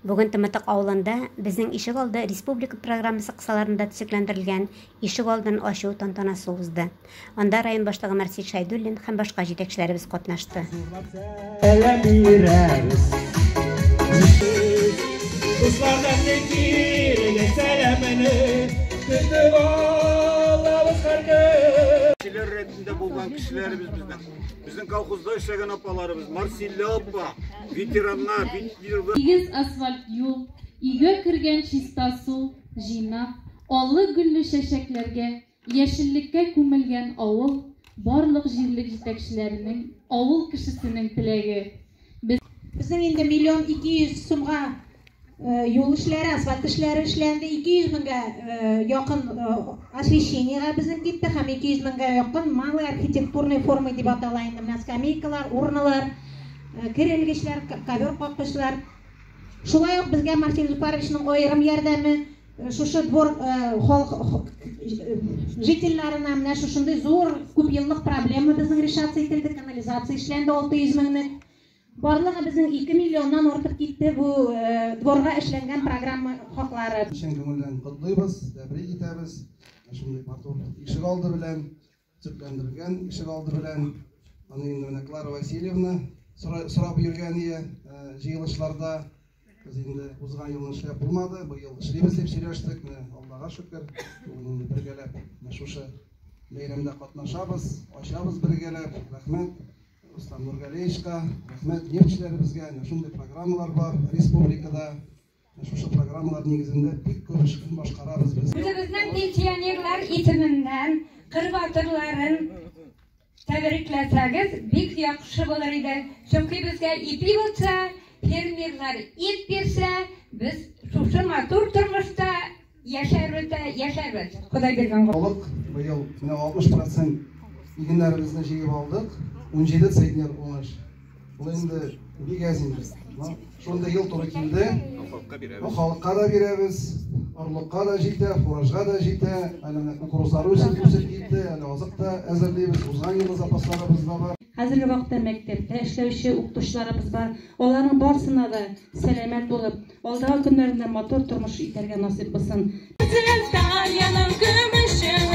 Бүген Тымытык авылында Безнең ишегалды республика программасы кысаларында төзекләндерелгән ишегалдын ачу тантанасы узды. Анда район башлыгы Марсель Шәйдуллин һәм башка җитәкчеләребез катнашты. Сәлам бирәбез. Дуслардан килгән сәламне көтеп алабыз һәркөн. Кешеләр рәтендә булган кешеләребез безнең. Безнең колхозда эшләгән апаларыбыз, Марсилә апа, ветераннар, Тигез асфальт юл, өйгә кергән чиста су, җыйнак, аллы-гөлле чәчәкләргә, яшеллеккә күмелгән авыл, барлык җирлек җитәкчеләренең, авыл кешесенең теләге. Без. Безнең инде миллион 200 сумга юл эшләре, асфальт эшләре эшләнде, 200 меңгә якын освещениегә безнең китте һәм 200 меңгә якын малый архитектурный формы дип атала инде менә скамейкалар, урналар, кер элгечләр, ковер каккычлар. Шулай ук безгә Марсель Зуфаровичның аерым ярдәме, шушы двор халык жительләренә менә шушындый зур күпьеллык проблема безнең решаться ителде, канализация эшләнде 600 меңнек. Барлыгы безнең 2 миллионнан артып китте бу дворга эшләнгән программа хаклары. Чын күңелдән котлыйбыз, тәбрик итәбез. Шундый матур ишегалды белән, төзекләндерелгән ишегалды белән. Аны инде менә Клара Васильевна сорап йөргән ие җыелышларда. Без инде узган елны эшләп булмады, быел эшлибез дип сөйләштек. Менә Аллага шөкер, бүген инде бергәләп менә шушы бәйрәмдә катнашабыз, ачабыз бергәләп. Рәхмәт Рустам Нургалиевичка, рәхмәт нефтьчеләребезгә. Менә шундый программалар бар республикада. Менә шушы программалар нигезендә бик күп эш башкарабыз без. Үзебезнең пенсионерлар исеменнән кыр батырларын тәбрикләсәгез, бик яхшы булыр иде. Чөнки безгә ипи булса, фермерлар ит бирсә, без шушы матур тормышта яшәрбез дә яшәрбез. Ходай биргән. Халык быел менә 60 процент игеннәребезне җыеп алдык. 17 центнер уңыш. Ул инде бик әз инде. Шундый ел туры килде. Халыкка бирәбез. Ну, халыкка да бирәбез, орлыкка да җитә, фуражга да җитә. Әле менә кукурузлар үсеп үсеп китте, әле азык та әзерлибез. Узган елгы запасларыбыз да бар. Хәзерге вакытта мәктәптә эшләүче укытучыларыбыз бар. Аларның барысына да сәламәт булып, алдагы көннәрендә матур тормыш итәргә насыйп булсын. Талияның көмеше.